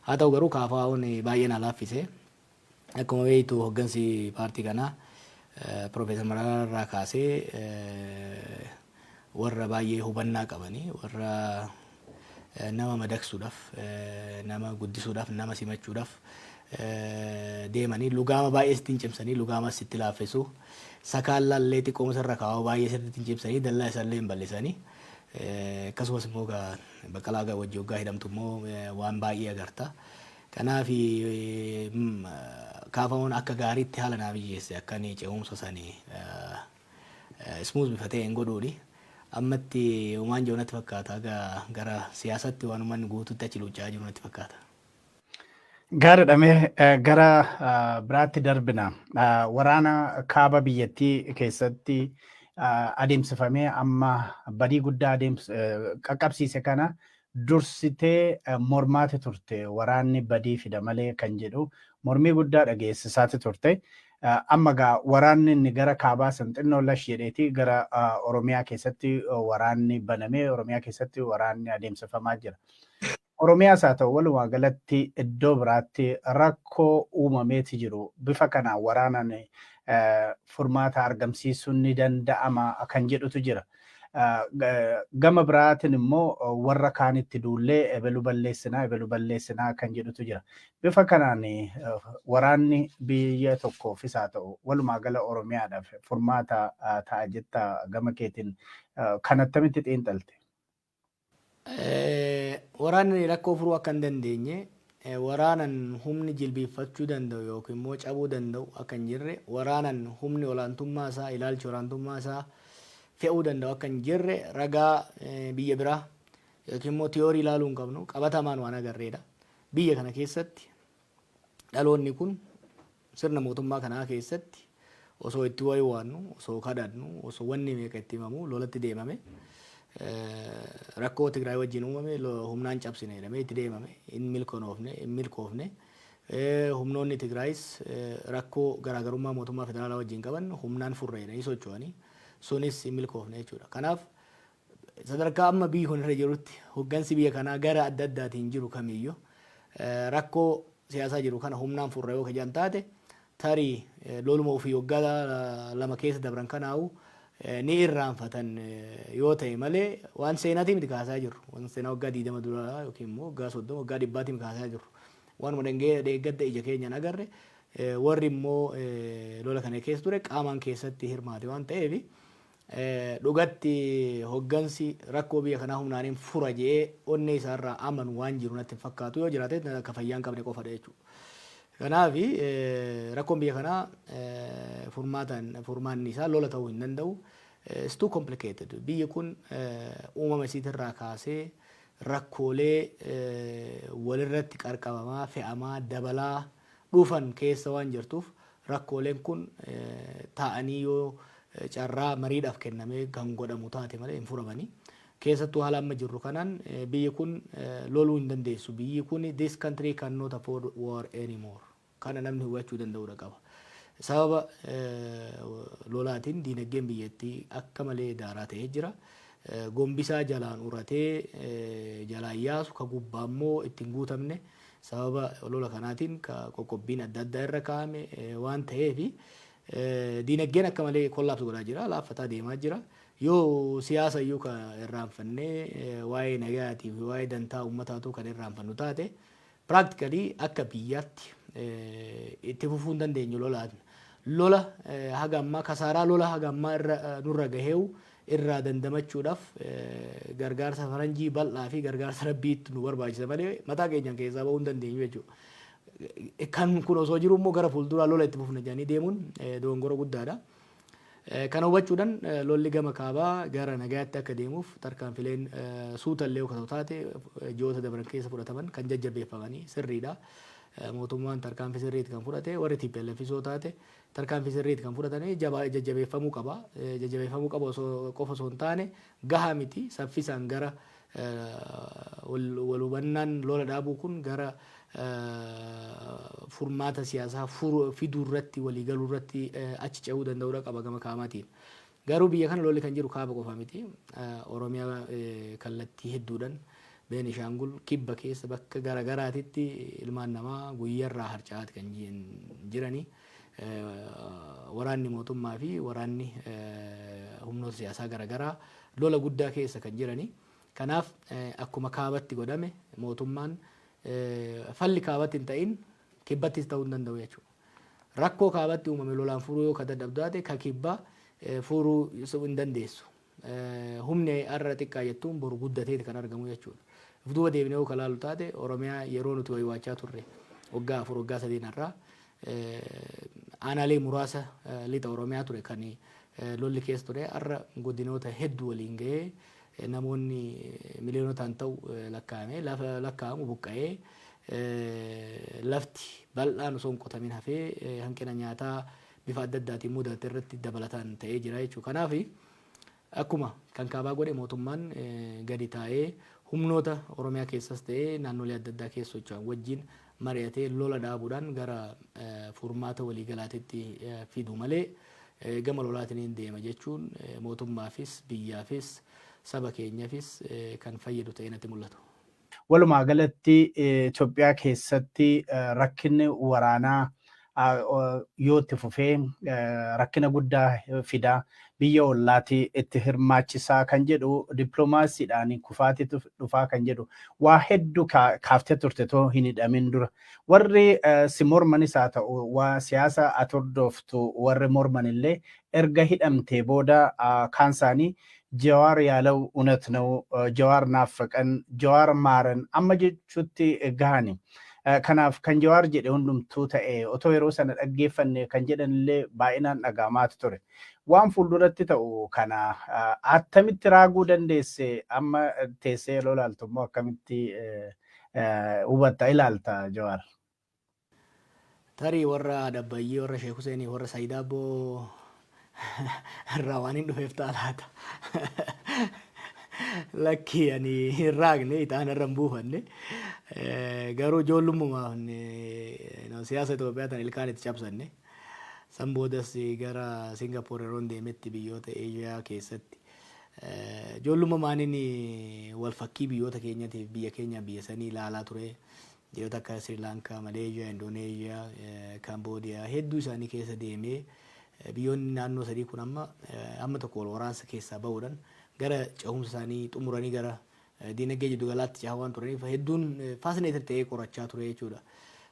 Haa ta'u garuu KFO'n baay'ee na laaffise. Akkuma beektu, hoggansi paartii kanaa Piroofeesar Mararaa irraa kaasee warra baay'ee hubannaa qabanii, warra nama madaqsuudhaaf, nama guddisuudhaaf, nama simachuudhaaf deemanii lugaama baay'ee sitti hin cimsanii, lugaama sitti laaffisu. Sakaallaallee xiqqooma sirra kaa'u baay'ee sirriitti hin cimsanii, dallaa isaallee hin bal'isanii. Akkasumas immoo Baqqalaa wajji hoggaa hidhamtu immoo waan baay'ee agarta. Kanaaf KFO'n akka gaariitti haala naa mijeesse akka inni ce'umsa sanii smooth bifa ta'een godhuuni. Ammatti homaan jiru natti fakkaata. Gara siyaasatti waan uummanni guutuutti achi luucca'aa jiru natti fakkaata. Gaariidha, mee gara biraatti darbina. Waraana kaaba biyyattii keessatti adeemsifamee amma badii guddaa qaqqabsiise kana dursitee mormaati turte. Waraanni badii fida malee kan jedhu mormii guddaa dhageessisaati turte. Amma gaa waraanni inni gara kaabaa san xinnoo lash jedheeti gara Oromiyaa keessatti waraanni banamee Oromiyaa keessatti waraanni adeemsifamaa jira. Oromiyaas haa ta'u walumaa galatti iddoo biraatti rakkoo uumameeti jiru bifa kanaan waraanaan furmaata argamsiisuun ni danda'ama kan jedhutu jira. Gama biraatiin immoo warra kaanitti duullee ebelu balleessinaa, ebelu balleessinaa kan jedhutu jira. Bifa kanaan waraanni biyya tokkoofis haa ta'u walumaa gala Oromiyaadhaaf furmaata ta'a jetta? Gama keetiin kan attamitti xiinxalte? Waraanni rakkoo furuu akka hin dandeenye, waraanan humni jilbiiffachuu danda'u yookiin immoo cabuu danda'u akka hin jirre, waraanan humni olaantummaa isaa, ilaalchi olaantummaa isaa fe'uu danda'u akka hin jirre ragaa biyya biraa yookiin immoo tiyoorii ilaaluu hin qabnu, qabatamaan waan agarreedha. Biyya kana keessatti dhaloonni kun sirna mootummaa kanaa keessatti osoo itti wayiwaannu, osoo kadhannu, osoo wanni meeqa itti himamu lolatti deemame. Rakkoo Tigraay wajjin uumame humnaan cabsine jedhamee itti deemame, hin milkoofne, hin milkoofne. Humnoonni Tigraayis rakkoo garaagarummaa mootummaa federaalaa wajjin qaban humnaan furre jedhanii socho'anii, sunis hin milkoofne jechuudha. Kanaaf sadarkaa amma biyyi kun irra jirutti hoggansi biyya kanaa gara adda addaatiin jiru kamiyyuu rakkoo siyaasaa jiru kana humnaan furra yoo kajan taate, tarii loluma ofii waggaa 2 keessa dabran kanaa'u ni irraanfatan yoo ta'e malee, waan seenaatii miti kaasaa jirru. Waan seenaa waggaa 20 duraa yookiin immoo waggaa 30, waggaa 100-tii miti kaasaa jirru. Waanuma dheeggadda ija keenyaan agarre, warri immoo lola kana keessa ture qaamaan keessatti hirmaate waan ta'eef, dhugatti hoggansi rakkoo biyya kanaa humnaaniin fura jedhee onnee isaarraa amanu waan jiru natti hin fakkaatu. Yoo jiraate akka fayyaa hin qabne qofadha jechuudha. Kanaaf rakkoon biyya kanaa furmaataan furmaanni isaa lola ta'uu hin danda'u. It's too complicated. Biyyi kun uumama isiitirraa kaasee rakkoolee walirratti qarqabamaa, fe'amaa, dabalaa dhufan keessa waan jirtuuf, rakkooleen kun taa'anii yoo carraa mariidhaaf kennamee kan godhamu taate malee hin furamanii. Keessattuu haala amma jirru kanaan biyyi kun loluu hin dandeessu. Biyyi kun, this country cannot afford war anymore. Kana namni hubachuu danda'uudha qaba. Sababa lolaatiin diinagdeen biyyattii akka malee daaraa ta'ee jira. Gombisaa jalaan uratee jalaan yaasu ka gubbaa immoo ittiin guutamne, sababa lola kanaatiin ka qoqqobbiin adda addaa irra kaa'ame waan ta'eef, diinagdeen akka malee collapse godhaa jira, laaffataa deemaa jira. Yoo siyaasa iyyuu ka irraanfannee waa'ee nagayaatii fi waa'ee dantaa uummataatu kan irraanfannu taate, practically akka biyyaatti itti fufuu hin dandeenyu lolaan. Lola haga ammaa, kasaaraa lola haga ammaa irra nurra gaheewu irraa dandamachuudhaaf gargaarsa faranjii bal'aa fi gargaarsa rabbiitti nu barbaachisa malee mataa keenyaan keessaa bahuu hin dandeenyu jechuudha. Kan kun osoo jiru immoo gara fuulduraa lola itti fufna jedhanii deemuun dogongora guddaadha. Kana hubachuudhaan lolli gama kaabaa gara nagayaatti akka deemuuf tarkaanfileen suutallee yoo taate ji'oota dabran keessa fudhataman kan jajjabeeffamanii sirriidha. Mootummaan tarkaanfii sirriitti kan fudhate, warri TPLF yoo taate tarkaanfii sirriitti kan fudhatanii jabaa jajjabeeffamuu qaba. Jajjabeeffamuu qaba osoo qofa osoo hin taane, gahaa miti. Saffisaan gara wal hubannaan lola dhaabuu kun gara furmaata siyaasaa fiduu irratti, waliigaluu irratti achi ce'uu danda'uudha qaba gama kaabaatiin. Garuu biyya kana lolli kan jiru kaaba qofa miti. Oromiyaa kallattii hedduudhaan, Beenishaangul, kibba keessa bakka garaagaraatitti ilmaan namaa guyyarraa harca'aati kan jiranii. Waraanni mootummaa fi waraanni humnoota siyaasaa garaagaraa lola guddaa keessa kan jiranii. Kanaaf akkuma kaabatti godhame mootummaan falli kaabatti hin ta'in kibbattis ta'uu hin danda'u jechuudha. Rakkoo kaabatti uumame lolaan furuu yoo ka dadhabdu taate, ka kibbaa furuu hin dandeessu. Humni har'a xiqqaa jettuun boru guddateeti kan argamu jechuudha. If duuba deebinee yoo ka laallu taate, Oromiyaa yeroo nuti waywaachaa turre, waggaa 4, waggaa 3 irraa, aanaalee muraasa lixa Oromiyaa ture kan lolli keessa ture. Har'a godinoota hedduu waliin gahee, namoonni miliyoonotaan ta'u lakkaa'ame lafa lakkaa'amu buqqa'ee, lafti bal'aan osoo hin qotamin hafee, hanqina nyaataa bifa adda addaatiin mudate irratti dabalataan ta'ee jira jechuudha. Kanaaf akkuma kan kaabaa godhe mootummaan gadi taa'ee humnoota Oromiyaa keessas ta'ee naannolee adda addaa keessa socho'an wajjin mari'atee lola dhaabuudhaan gara furmaata waliigalaatitti fidu malee, gama lolaatiin deema jechuun mootummaafis, biyyaafis, saba keenyaafis kan fayyadu ta'ee natti mul'atu. Walumaa galatti Itoophiyaa keessatti rakkinni waraanaa yoo itti fufee rakkina guddaa fidaa, biyya ollaati itti hirmaachisaa kan jedhu, dippiloomaasiidhaan kufaatitu dhufaa kan jedhu waa hedduu kaaftee turte too hin hidhamin dura. Warri si mormanis haa ta'u, waa siyaasa ati hordoftu warri morman illee erga hidhamtee booda kaan isaanii "Jawaar ያለው እውነት ነው፣ ጀዋር ናፈቀን፣ ጀዋር ማረን" amma jechuutti gahani. Kanaaf kan Jawaar jedhe hundumtuu ta'e otoo yeroo sana dhaggeeffanne kan jedhan illee baay'inaan dhaga'amaatu ture. Waan fuulduratti ta'u kana attamitti raaguu dandeesse? Amma teessee yeroo ilaaltu immoo akkamitti Hubatta ilaalta, Jawaar? Tarii warra Dabbayyee, warra Sheek Huseenii, warra Saayidaabboo irraa waan hin dhufeef ta'a laata. Lakki, ani hin raaqne, ixaana irra hin buufanne. Garuu ijoollummaaf siyaasa Itoophiyaa tan ilkaan itti cabsanne. San boodas gara Singapoor yeroon deemetti biyyoota Eeshiyaa keessatti ijoollummaaniin wal fakkii biyyoota keenyatiif biyya keenya biyya sanii ilaalaa ture. Biyyoota akka Sri Lankaa, Maleeshiyaa, Indoneeshiyaa, Kaamboodiyaa hedduu isaanii keessa deemee biyyoonni naannoo sadii kun amma amma tokko wal waraansa keessaa bahuudhaan gara cehumsa isaanii xumuranii gara diinagdee jiddugalaatti cehaa waan turaniif hedduun fascinated ta'ee qorachaa ture jechuudha.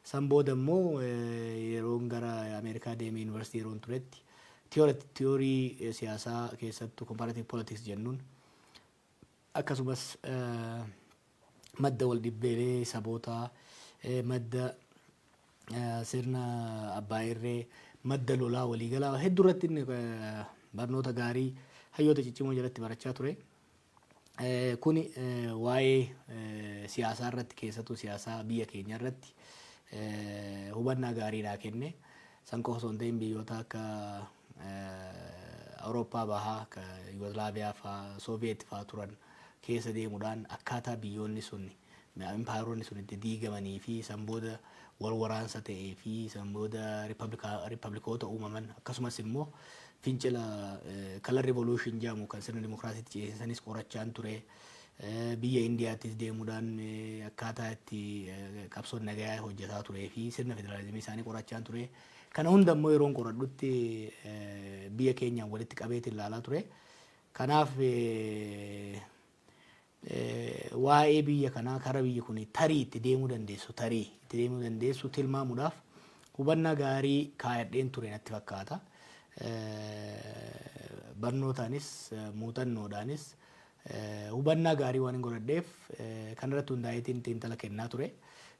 San booda immoo yeroon gara Ameerikaa deemee yuunivarsiitii yeroon turetti tiyoorii siyaasaa, keessattuu comparative politics jennuun, akkasumas madda wal dhibbeelee sabootaa, madda sirna abbaa irree, madda lolaa waliigalaa hedduu irratti inni barnoota gaarii hayyoota ciccimoo jalatti barachaa ture. Kuni waa'ee siyaasaa irratti, keessattuu siyaasaa biyya keenya irratti hubannaa gaarii naa kenne. San qofa osoo hin ta'in biyyoota akka Awurooppaa bahaa, akka Yugoslaaviyaa fa'aa, Sooviyeet fa'aa turan keessa deemuudhaan akkaataa biyyoonni sun, impaayeroonni sun itti diigamanii fi san booda wal waraansa ta'ee fi san booda riippablikoota uumaman, akkasumas immoo fincila color revolution jedhamu kan sirna dimokiraasiitti ceesisanis qorachaan ture. Biyya Indiyaattis deemuudhaan akkaataa itti qabsoon nagayaa hojjetaa turee fi sirna federaalizimii isaanii qorachaan ture. Kana hunda immoo yeroon qoradhutti biyya keenyaan walitti qabeetiin ilaalaa ture. Kanaaf waa'ee biyya kanaa, kara biyyi kun tarii itti deemuu dandeessu, tarii itti deemuu dandeessu tilmaamuudhaaf hubannaa gaarii kaayadheen ture natti fakkaata. Barnootaanis muuxannoodhaanis hubannaa gaarii waan hin godhadheef kanarratti hundaa'eetiin xiinxala kennaa ture.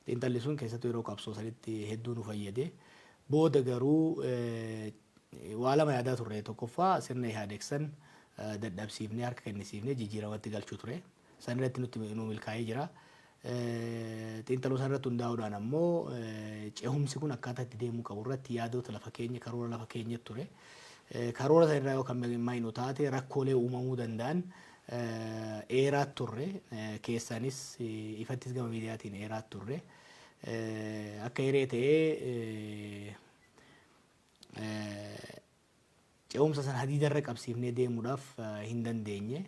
Xiinxalli sun keessattuu yeroo qabsoo sanitti hedduu nu fayyade. Booda garuu waa lama yaadaa turre. Tokkoffaa, sirna Ihaadeeg san dadhabsiifnee, harka kennisiifnee jijjiiramatti galchuu ture. San irratti nutti nu milkaa'ee jira. Xiinxaluu san irratti hundaa'uudhaan ammoo cehumsi kun akkaataa itti deemuu qabu irratti yaadota lafa keenya, karoora lafa keenya ture. Karoora san irraa yoo kan maynu taate rakkoolee uumamuu danda'an eeraa turre. Keessaanis ifattis gama miidiyaatiin eeraa turre. Akka hiree ta'ee ce'umsa sana hadiidarra qabsiifnee deemuudhaaf hin dandeenye.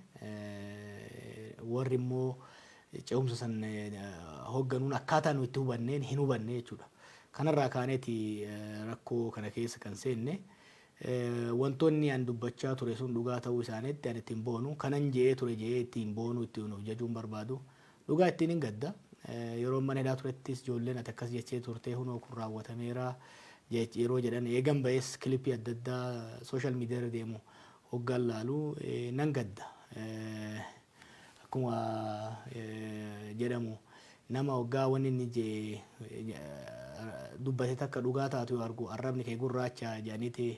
Warri immoo ce'umsa san hoogganuun akkaataa nu itti hubanneen hin hubanne jechuudha. Kanarraa kaaneeti rakkoo kana keessa kan seenne. Wantoonni an dubbachaa ture sun dhugaa ta'uu isaaniitti an ittiin boonu. Kanan je'ee ture je'ee ittiin boonu, ittiin of jajuun barbaadu. Dhugaa ittiin hin gadda. Yeroo mana hidhaa turettis ijoolleen "Ati akkas jechee turtee, hunoo kun raawwatameera" yeroo jedhan, eegan ba'es clip adda addaa social media irra deemu hoggaan laalu nan gadda. Akkuma jedhamu, nama hoggaa wanni inni jee dubbate takka dhugaa taatu yoo argu "Arrabni kee gurraacha" jedhaniiti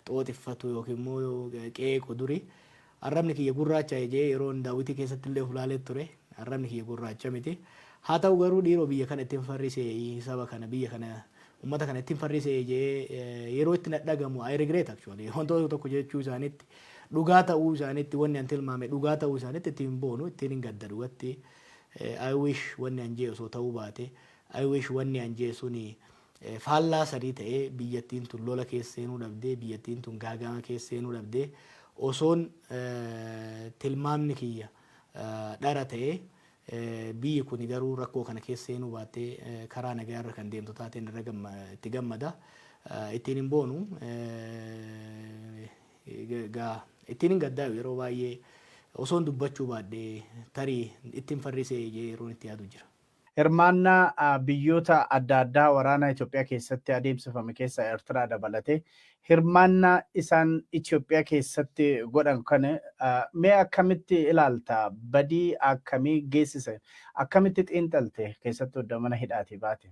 xooxiffatu yookiin immoo qeequ duri. Arrabni kiyya gurraacha jee yeroo daawwitii keessatti illee of laalee ture. Arrabni kiyya gurraacha miti. Haa ta'u garuu dhiiroo, biyya kana ittiin farrisee, saba kana, biyya kana, uummata kana ittiin farrisee jee yeroo itti dhagamu I regret actually. Wantoota tokko jechuu isaaniitti dhugaa ta'uu isaaniitti, wanni an tilmaame dhugaa ta'uu isaaniitti ittiin boonu, ittiin hin gadda dhugatti. I wish wanni an jee osoo ta'uu baate, I wish wanni an jee suni faallaa sadii ta'ee biyyattiin tun lola keessa seenuu dhabdee, biyyattiin tun gaagama keessa seenuu dhabdee, osoon tilmaamni kiyya dhara ta'ee, biyyi kun garuu rakkoo kana keessa seenuu baattee karaa nagaa irra kan deemtu taateen irra itti gammada. Ittiin hin boonu. Ittiin hin gaddaa. Yeroo baay'ee osoon dubbachuu baadhee tarii ittiin farrisee yeroon itti yaadu jira. Hirmaannaa biyyoota adda addaa waraana Itoophiyaa keessatti adeemsifame keessa Eertiraa dabalatee hirmaannaa isaan Itoophiyaa keessatti godhan kana mee akkamitti ilaalta? Badii akkamii geessise? Akkamitti xiinxalte, keessattuu iddoo mana hidhaatii baate?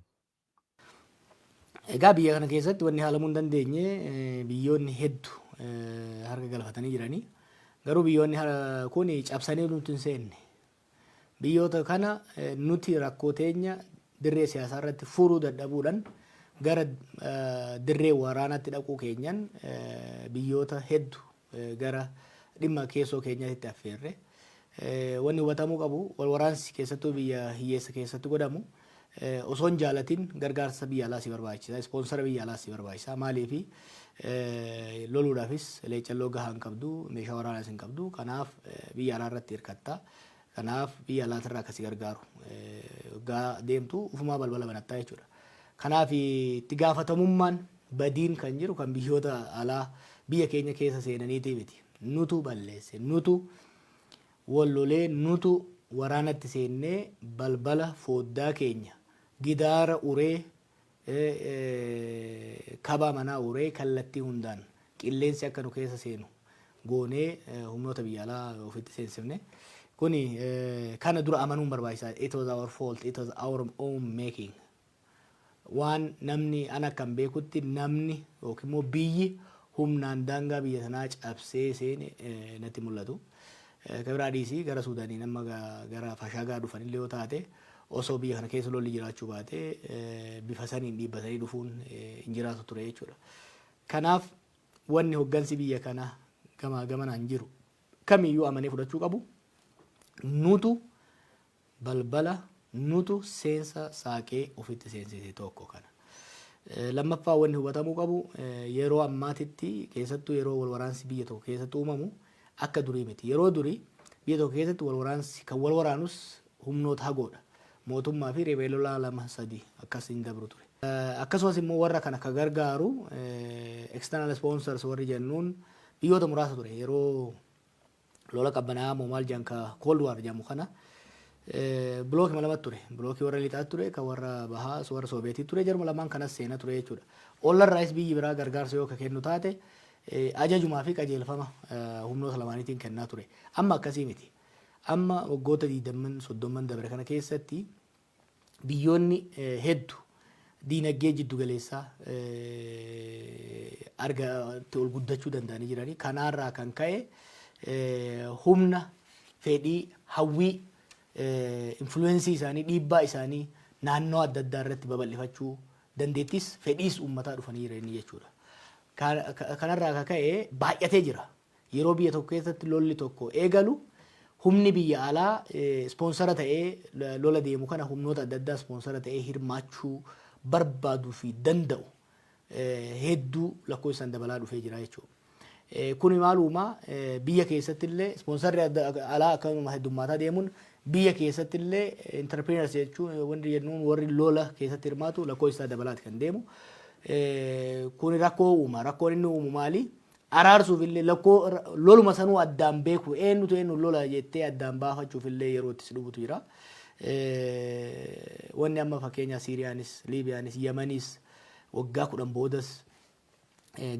Egaa biyya kana keessatti wanni haalamuu hin dandeenye biyyoonni hedduu harka galfatanii jiranii. Garuu biyyoonni kun cabsanii nutti hin seenne. Biyyoota kana nuti rakkoo teenya dirree siyaasaa irratti furuu dadhabuudhaan gara dirree waraanaatti dhaquu keenyan biyyoota hedduu gara dhimma keessoo keenyaatti affeerre. Wanni hubatamuu qabu, wal waraansi keessattuu biyya hiyyeessa keessatti godhamu osoo hin jaalatin gargaarsa biyya alaa si barbaachisa. Sponsor biyya alaa si barbaachisa. Maaliifi, loluudhaafis leecalloo gahaa hin qabdu, meeshaa waraanaas hin qabdu. Kanaaf biyya alaa irratti hirkatta. Kanaaf biyya alaatirraa akkasi gargaaru gaa deemtu ufumaa balbala banattaa jechuudha. Kanaaf itti gaafatamummaan badiin kan jiru kan biyyoota alaa biyya keenya keessa seenaniitii miti. Nutu balleesse, nutu wal lolee, nutu waraanatti seennee balbala fooddaa keenya gidaara uree, kabaa manaa uree, kallattii hundaan qilleensi akka nu keessa seenu goonee humnoota biyya alaa ofitti seensifne. Kuni kana dura amanuun barbaachisaa. It was our fault. It was our own making. Waan namni ana akkan beekutti namni yookiin immoo biyyi humnaan daangaa biyya sanaa cabsee seene natti mul'atu. Kan biraa dhiisii, gara Suudaanii nama gara Fashaagaa dhufanillee yoo taate, osoo biyya kana keessa lolli jiraachuu baate bifa saniin dhiibbatanii dhufuun hin jiraatu ture jechuudha. Kanaaf wanni hoggansi biyya kanaa gamaa gamanaan jiru kamiyyuu amanee fudhachuu qabu, nutu balbala, nutu seensa saaqee ofitti seensise, tokko kana. Lammaffaa, wanni hubatamuu qabu, yeroo ammaatitti keessattuu yeroo wal waraansi biyya tokko keessatti uumamu akka durii miti. Yeroo durii biyya tokko keessatti wal waraansi kan wal waraanus humnoota hagoodha. Mootummaa fi riphee lolaa lama sadi akkas hin dabru ture. Akkasumas immoo warra kana ka gargaaru external sponsors warri jennuun biyyoota muraasa ture. Yeroo lola qabbanaa moo maal jedhan, ka Cold War jedhamu kana, blockii lamatu ture. Blockii warra lixaa ture, kan warra bahaa warra Sooviyetii ture. Jaruma lamaan kanas seenaa ture jechuudha. Ollarraayis biyyi biraa gargaarsa yoo ka kennu taate ajajumaa fi qajeelfama humnoota lamaaniitiin kennaa ture. Amma akkasii miti. Amma waggoota 20, 30n dabre kana keessatti biyyoonni hedduu diinagdee jiddu galeessaa argatti ol guddachuu danda'anii jiranii. Kanaarraa kan ka'e humna, fedhii, hawwii, influence isaanii, dhiibbaa isaanii naannoo adda addaa irratti babal'ifachuu dandeettis fedhiis uummataa dhufanii jiranii jechuudha. Kanarraa kan ka'e baay'atee jira. Yeroo biyya tokko keessatti lolli tokko eegalu humni biyya alaa sponsor ta'ee lola deemu kana, humnoota adda addaa sponsor ta'ee hirmaachuu barbaaduu fi danda'u hedduu lakkoofsaan dabalaa dhufee jira jechuudha. Kuni maal uumaa? Biyya keessatti illee sponsorri alaa akkasuma heddummaataa deemuun biyya keessatti illee entrepreneurs jechuun wanti jennuun warri lola keessatti hirmaatu lakkoofsa dabalaati kan deemu. Kuni rakkoo uuma. Rakkoon inni uumu maali? Araarsuuf illee lakkoo loluma sanuu addaan beeku, eenyutu eenyu lola jettee addaan baafachuuf illee yeroo itti si dhufutu jira. Wanni amma fakkeenya Siiriyaanis, Liibiyaanis, Yamanis waggaa 10 boodas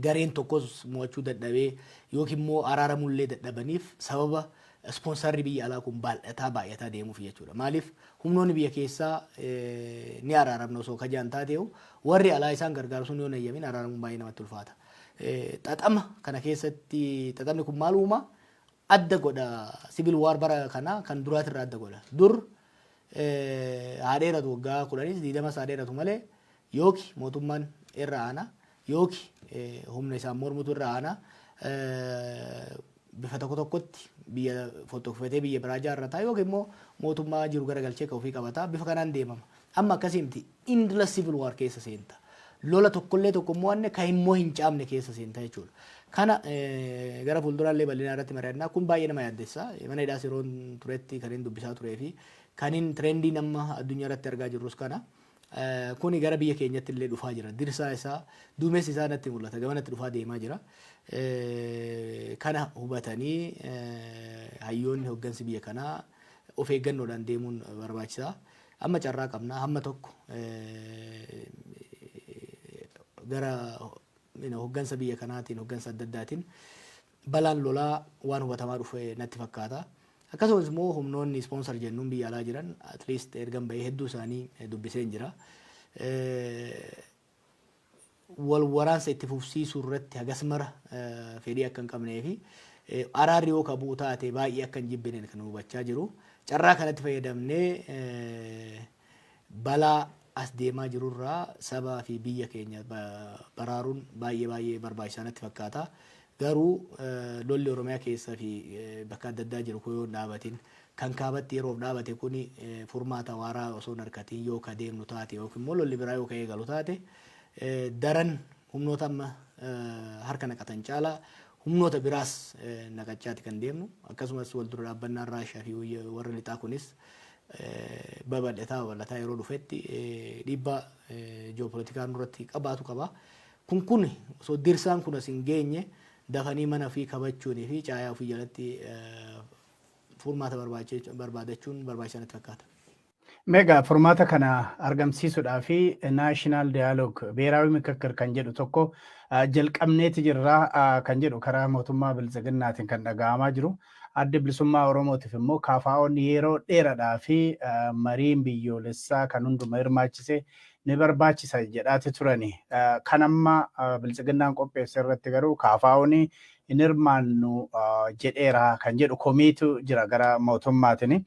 gareen tokkos mo'achuu dadhabee yookiin immoo araaramullee dadhabaniif sababa sponsorri biyya alaa kun baay'ataa baay'ataa deemuuf jechuudha. Maaliif, humnoonni biyya keessaa ni araaramna osoo kajaan taateehu, warri alaa isaan gargaaru sun yoo hin araaramuun baay'ee namatti ulfaata. Xaxama kana keessatti xaxamni kun maal uuma? Adda godha, civil war bara kana kan duraatirraa adda godha. Dur haa dheeratu, waggaa 10s 20s haa dheeratu malee, yooki mootummaan irra aana yooki humna isaan mormutu irra aana, bifa tokko tokkotti biyya fottokfatee biyya biraa ijaarrataa yookiin immoo mootummaa jiru garagalchee kan ofii qabataa, bifa kanaan deemama. Amma akkasii miti, endless civil war keessa seenta. Lola tokkollee tokko immoo anne kan immoo hin caamne keessa seenta jechuudha. Kana gara fuulduraallee bal'inaa irratti mari'annaa. Kun baay'ee nama yaaddessa. Mana hidhaas yeroo turetti kan hin dubbisaa turee fi kan hin trendii nama addunyaa irratti argaa jirrus kana. Kuni gara biyya keenyatti illee dhufaa jira. Dirsaa isaa, duumessi isaa natti mul'ata. Gamanatti dhufaa deemaa jira. Kana hubatanii hayyoonni, hoggansi biyya kanaa of eeggannoodhaan deemuun barbaachisaa. Amma carraa qabna hamma tokko gara hoggansa biyya kanaatiin, hoggansa adda addaatiin balaan lolaa waan hubatamaa dhufe natti fakkaata. Akkasumas immoo humnoonni sponsor jennuun biyya alaa jiran at least ergan bahee hedduu isaanii dubbiseen jira. Wal waraansa itti fufsiisuu irratti hagas mara fedhii akka hin qabnee fi araarri yoo ka bu'u taate baay'ee akka hin jibbine kan hubachaa jiru. Carraa kanatti fayyadamnee balaa as deemaa jirurraa sabaa fi biyya keenya baraaruun baay'ee baay'ee barbaachisaa natti fakkaata. Garuu lolli Oromiyaa keessa fi bakka adda addaa jiru kun yoo hin dhaabatin, kan kaabatti yeroof dhaabate kun furmaata waaraa osoo hin argatin yoo ka deemnu taate, yookiin immoo lolli biraa yoo ka eegalu taate, daran humnoota amma harka naqatan caalaa humnoota biraas naqachaati kan deemnu. Akkasumas wal dura dhaabbannaan Raashiyaa fi warra lixaa kunis babal'ataa babal'ataa yeroo dhufetti dhiibbaa ji'oopolitikaa nurratti qabaatu qaba. Kun osoo dirsaan kun as hin geenye dafanii mana ofii kabachuunii fi caayaa ofii jalatti furmaata barbaadachuun barbaachisaa natti fakkaata. Meegaa furmaata kana argamsiisuudhaa fi national dialogue, ብሔራዊ ምክክር kan jedhu tokko jalqabneeti jirra kan jedhu karaa mootummaa Biltsiginnaatiin kan dhaga'amaa jiru. Addi Bilisummaa Oromootiif immoo KFO'n yeroo dheeraadhaa fi mariin biyyoolessaa kan hunduma hirmaachise ni barbaachisa jedhaati turani. Kan amma Biltsiginnaan qopheesse irratti garuu KFO'n hin hirmaannu jedheera kan jedhu komiitu jira gara mootummaatiin.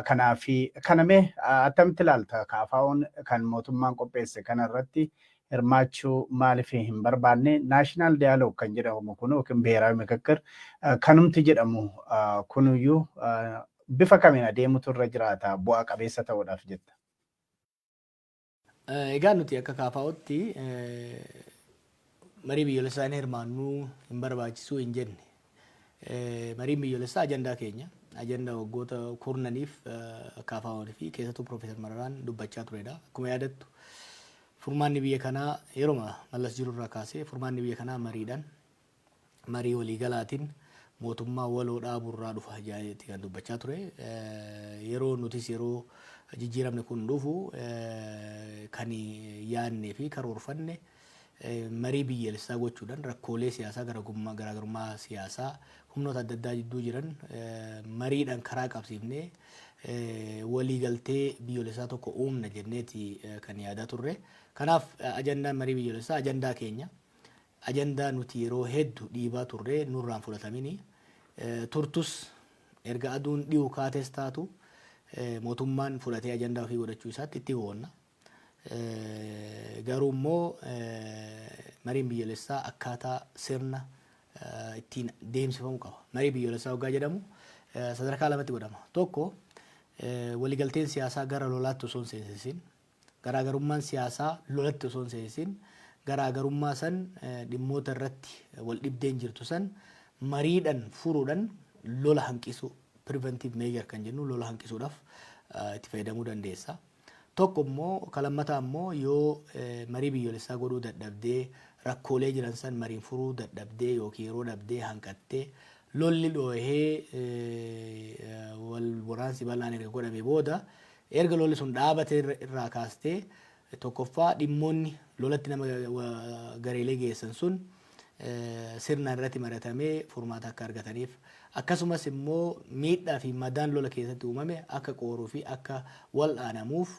Kanaaf kana mee attamitti ilaalta? KFO'n kan mootummaan qopheesse kana irratti hirmaachuu maaliif hin barbaanne? National dialogue kan jedhamu kun yookiin ብሔራዊ ምክክር kanumti jedhamu kunuyyuu bifa kamiin adeemutu irra jiraata bu'aa qabeessa ta'uudhaaf jetta? Egaa nuti akka KFO'tti marii biyyoolessaa hin hirmaannuu, hin barbaachisuu hin jenne. Mariin biyyoolessaa ajandaa keenya. Ajandaa waggoota kurnaniif KFO'n fi keessattuu Piroofeesar Mararaan dubbachaa turedha. Akkuma yaadattu, furmaanni biyya kanaa yeroo Mallas jirurraa kaasee furmaanni biyya kanaa mariidhaan, marii waliigalaatiin mootummaa waloo dhaaburraa dhufa jedheeti kan dubbachaa ture. Yeroo nutis yeroo jijjiiramni kun dhufu kan yaadnee fi karoorfanne marii biyyaalessaa gochuudhaan rakkoolee siyaasaa, garaagarummaa siyaasaa humnoota adda addaa jidduu jiran mariidhaan karaa qabsiifnee waliigaltee biyyoolessaa tokko uumna jenneeti kan yaadaa turre. Kanaaf ajandaan marii biyyoolessaa ajandaa keenya. Ajandaa nuti yeroo hedduu dhiibaa turre nurraan fudhatamini. Turtus erga aduun dhi'u kaates taatu mootummaan fudhatee ajandaa ofii godhachuu isaatti itti boonna. Garuu immoo mariin biyyoolessaa akkaataa sirna ittiin deemsifamu qaba. Marii biyyoolessaa waggaa jedhamu sadarkaa lamatti godhama. Tokko, waliigalteen siyaasaa gara lolaatti osoo hin seensisin, garaagarummaan siyaasaa lolatti osoo hin seensisin, garaagarummaa san, dhimmoota irratti wal dhibdeen jirtu san mariidhaan furuudhaan lola hanqisuu, preventive measure kan jennu, lola hanqisuudhaaf itti fayyadamuu dandeessa. Tokko immoo, kalammataa immoo, yoo marii biyyoolessaa godhuu dadhabdee, rakkoolee jiran san mariin furuu dadhabdee yookiin yeroo dhabdee hanqattee, lolli dhoohee wal waraansi bal'aan erga godhame booda, erga lolli sun dhaabate irraa kaastee, tokkoffaa dhimmoonni lolatti nama gareelee geessan sun sirnaan irratti mari'atamee furmaata akka argataniif, akkasumas immoo miidhaa fi madaan lola keessatti uumame akka qooruu fi akka wal'aanamuuf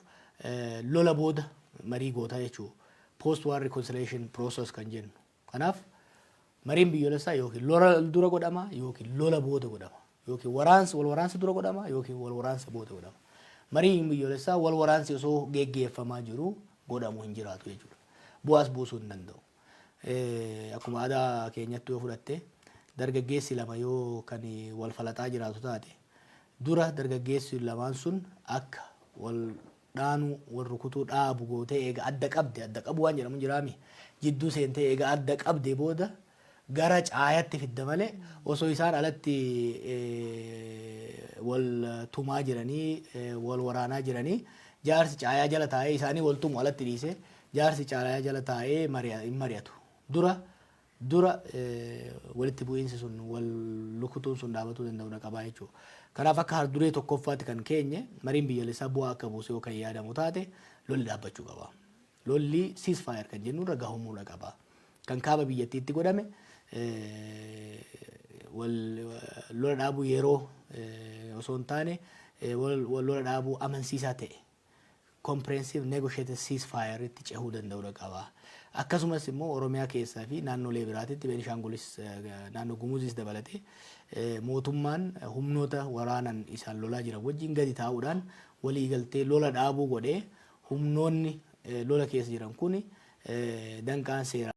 lola booda marii gootaa jechuudha. Post war reconciliation process kan jennu. Kanaaf mariin biyyoolessaa yookiin lola dura godhama yookiin lola booda godhama. Yookiin waraansa wal waraansa dura godhama yookiin wal waraansa booda godhama. Mariin biyyoolessaa wal waraansi osoo geggeeffamaa jiru godhamu hin jiraatu jechuudha. Bu'aas buusuu hin danda'u. Akkuma aadaa keenyatti yoo fudhatte, dargaggeessi lama yoo kan wal falaxaa jiraatu taate, dura dargaggeessi lamaan sun akka wal dhaanuu, wal rukutuu dhaabu gootee eega adda qabde, adda qabu waan jedhamu jiraami, jidduu seentee eega adda qabde booda gara caayatti fidda malee, osoo isaan alatti wal tumaa jiranii, wal waraanaa jiranii, jaarsi caayaa jala taa'ee isaanii wal tumu alatti dhiise, jaarsi caayaa jala taa'ee hin mari'atu. Dura dura walitti bu'iinsi sun, wal rukutuun sun dhaabatuu danda'u qabaa jechuudha. Kanaaf akka harduree tokkoffaatti kan keenye, mariin biyyoolessaa bu'aa akka buuse yoo kan yaadamu taate, lolli dhaabbachuu qaba. Lolli ceasefire kan jennu irra gahamuudha qaba. Kan kaaba biyyattiitti godhame lola dhaabuu yeroo osoo hin taane lola dhaabuu amansiisaa ta'e. comprehensive negotiated ceasefire itti cehuu danda'uu qaba. Akkasumas immoo Oromiyaa keessaa fi naannolee biraatitti, Beenishaangulis, naannoo Gumuzis dabalatee, mootummaan humnoota waraanan isaan lolaa jiran wajjin gadi taa'uudhaan waliigaltee lola dhaabuu godhee, humnoonni lola keessa jiran kun danqaan seeraa